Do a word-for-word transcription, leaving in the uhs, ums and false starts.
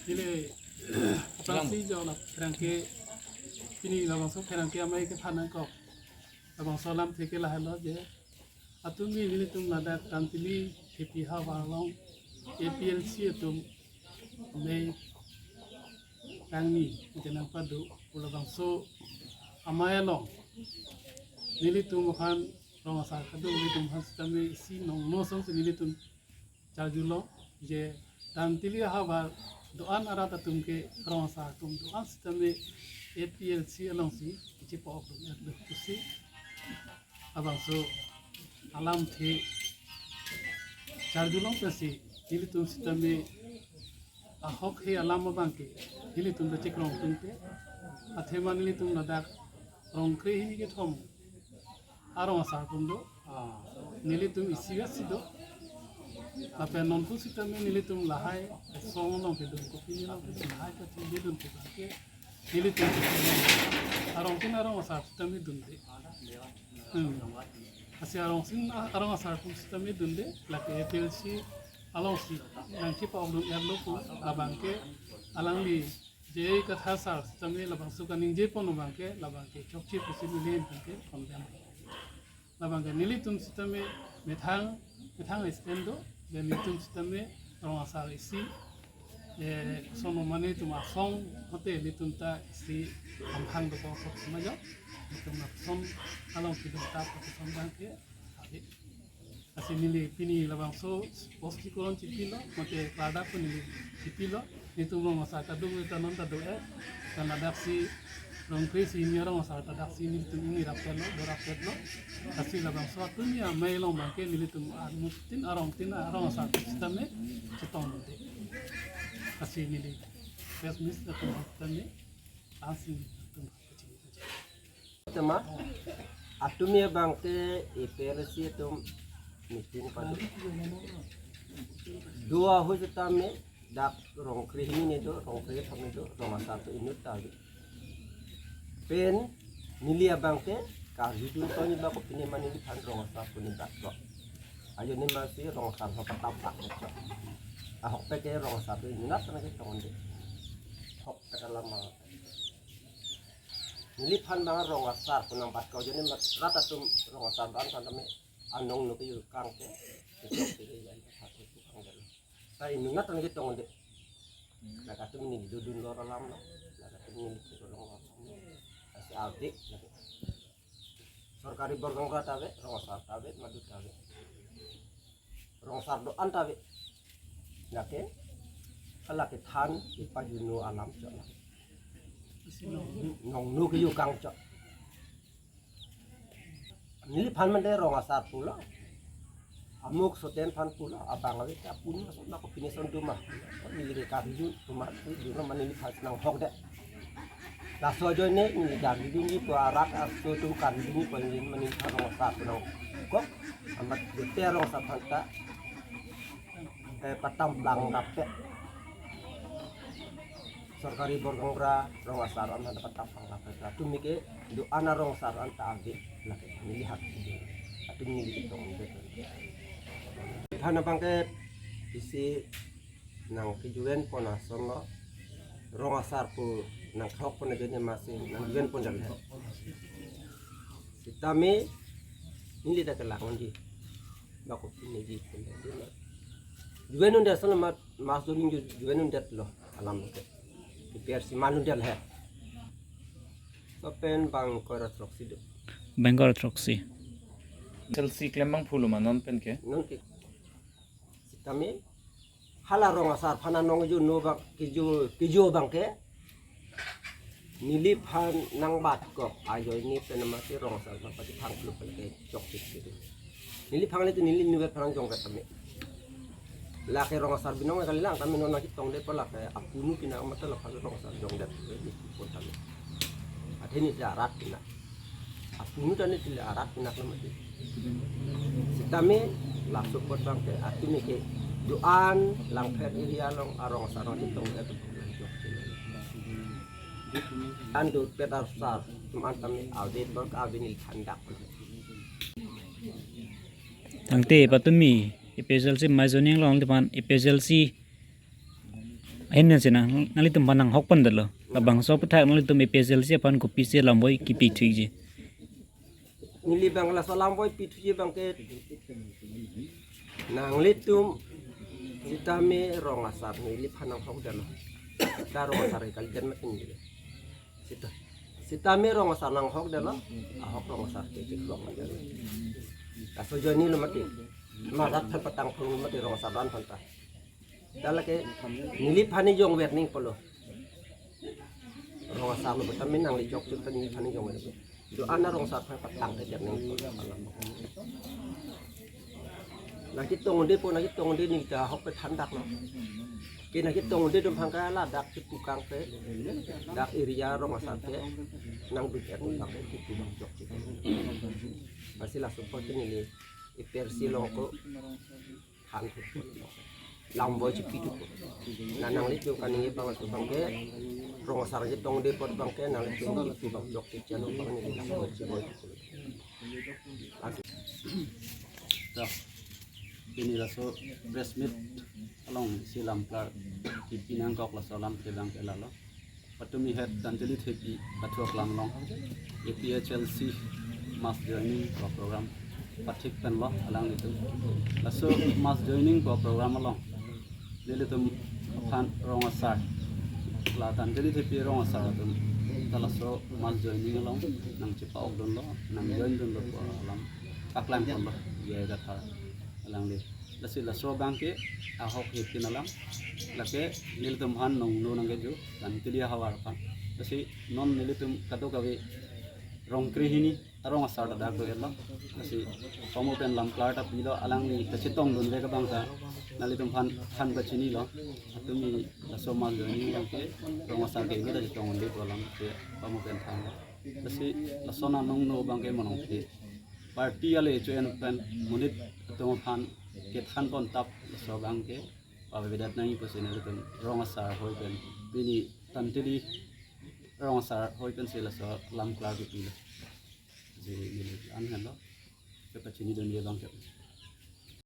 Neli aphrangsi jo la pherangke, pini labangso pherangke amei kephan nangkok. Labangso alamthe ke lahelo je, atumi nelitum ladak Tantili Thepi havar along A P L C atum mei kangni ite nangpado pu labangso amei along nelitum aphan rong asar kadung nelitum aphan sitame isi nongno asonsi nelitum charjulong je Tantili havar do-an arat atum ke rong asar atum do-an sitame A P L C alongsi kechepa-ok dun-etlo pusi labangso alamthe charjulong pensi nelitum sitame ahok he alam abangke nelitum ta chekrong tungte, athema nelitum ladak Rongkre hini kethom arong asar atum do, nelitum isi vet si do. Lapen nonpu sitame nelitum lahai asong along kedun, kopine along kedun, lahai kachingdedun ke bangke nelitum arongtin arong asar sitame dunde. Hmm. Lasi arongtin arong asar atum sitame dunde, lake A P L C alongsi nangchepa-ok dun-etlo pu labangke alangli J I Kathar sar sitame labangso kaningjepon abangke labangke chokche pusi neli abangke condemn. Labangke nelitum sitame methang methang stand do, dan nelitum sitame rong asar isi, eh, sono mane tum asong hote nelitum ta isi amhang do kosok semajo, nelitum ason along kidum ta kosok abangke. Lasi neli pini labangso spostekoron chipilo, mate pada pu neli chipilo, nelitum rong asar kadung ita non ta do-et, kan ladaksi Rongkre si hini arong asar ta daksi nelitum ingni rapetlo, do rapetlo. Lasi labangso atumi amei along abangke nelitum anuttin arongtin arong asar sitame chetong dun-e. Lasi neli press meet atum sitame ansi atum kaching. Tema, atumi abangke A P L C atum meeting pado. Do ahut sitame dak Rongkre hini ne do, Rongkre kethom ne do, rong asar atum inut ta ave. Pen neli abangke karjudun toni ba kopine ma neliphan rong asar atum ne dak lo. Ajoine masi rong asar ho patap pak ne chok. Ahokpet ke rong asar atum inut ta nangchetong dun-e. Ahokpet alam ma. Neliphan abang rong asar pu nangbat ko, ajoine mat rat atum rong asar do-an tame anong no ke yukang ke. Kechok ke ya, ya, ya, ya, ya, ya. Ta inut ta nangchetong dun-e. Lake atum neli dodun lor alam lo. Lake atum neli kiro long alam lo. Lasi ave, lake. Sorkari borgaon ra ta ave, rong asar ta ave, madu ta ave. Rong asar do-an ta ave. Lake, lake than ipajuno alam chok lake. Nongno ke yukang chok. Neliphan mate rong asar pulo. Amuk soten aphan pulo, abang ave ta pun masuk na kopine ason do ma. Neli ke karjudun, do ma, do ma neliphan si nanghokdet. Laso ajoine neli karjudunji pu arat aso atum karjudunji pu neli ma neliphan rong asar pu nangkok. Amat bete rong asar aphan ta, eh, patam plang rapet. Sorkari borgaon ra rong asar an ta patam plang rapet. Atumi ke do-an arong asar an ta ave, lake neli hak. Atumi neli ketong dun-e. Phan abangke isi nangkejuven pon ason lo, rong asar pu nangthok pon ajoine masi nangjuven pon jal he. Sitame neli ta kelang unji. Ba kopine ji pon jal he. Juven undet ason lo mat, mas doning ju-, juven undet lo alam ke. K P R C man undet he. Lapen bang kora throksi do. Bang kora throksi. Chelsea klem abang pulo ma non pen ke. Non ke. Sitame hala rong asar aphan anong juno abang keju, keju abangke neliphan nangbat kok ajoine pen masi rong asar aphan pati phang pulo pen ke chok tik tik. Neliphan le tu neli nuvet phan jongdet tame. Lake rong asar binong kalilang tame non nangchetongdet pa lake apunu kina mata laphan rong asar jongdet. Pon tame. Athe ne si arat kina. Apunu ta ne si arat kina kena mati. Sitame laso apot abangke atumi ke do-an Langpher area along arong asar nangchetong atum. An do pet asar atum an tame ave bor ka ave neliphan dak. Tangte patumi A P H L C mai joining along teman A P H L C Henna si nang, nanglitum aphan nanghok pondetlo. Labangso aphuthak nanglitum A P H L C aphan kopisi alam boi kipi thuji. Neli abang laso alam boi pi thuji abangke nanglitum sitame rong asar neliphan nanghokdetlo. Ta rong asar kalidet mati neli. Sita. Sitame rong asar nanghokdetlo. Ahok rong asar ke cik rong asar. Laso ajoine lo mati. Marat aphan patang phung mati rong asar aphan ta. Ta lake neliphan ni jong warning pulo. Rong asar lo betamin nangli jok chut ta neliphan ni jong warning. Do-an arong asar aphan patang ke warning pulo. Nangchetongdunde po, nangchetongdunde neli ta ahok pe thandaklo. Ke nangchetongdunde atum aphan ke ladak chepu kang pe, dak area rong asar ke nangduk er nang ke chepu bang jok chut. Lasi laso apot ke neli A P H L C along ko than thupo, alam boi chepi thupo. Na nanglitum kaningje abang laso abangke rong asar chetongdunde apot abangke nanglitum chepu bang jok chut chalo abang neli alam boi chepi thupo. Ta, pini laso press meet along si lam klar kipi nangkok laso alam ke abangke lalo. Patumi het Tanteli Thepi pathu aklam along A P H L C mass joining pu program pathik penlo alanglitum. Laso mass joining pu program along nelitum aphan rong asar, la Tanteli Thepi rong asar atum ta laso mass joining along nangchepa-okdunlo, nangjoindunlo pu alam paklang ponlo, J I Kathar alangli. Lasi laso abangke ahok hepin alam, lake nelitum aphan nongno nangkeju Tanteli ahavar aphan. Lasi non nelitum kadokave rong krehini arong asar ta dak do-etlo. Lasi pamu pen lam klar ta pilo, alangli kachetongdunde ke abang ta nanglitum aphan than pachinilo. Patumi laso mass joining abangke rong asar ke inut ta chetongdunde pu alam ke pamu pen thanlo. Lasi laso nangno abangke monong ke party ale cho-en pen monit atum aphan kethan pon tap laso abangke pavedet nangji pusi nelitum rong asar ahoi pen, pini Tanteli rong asar ahoi pensi laso lam klar kipilo. Lasi neli an henlo, kepachinidunji abangke.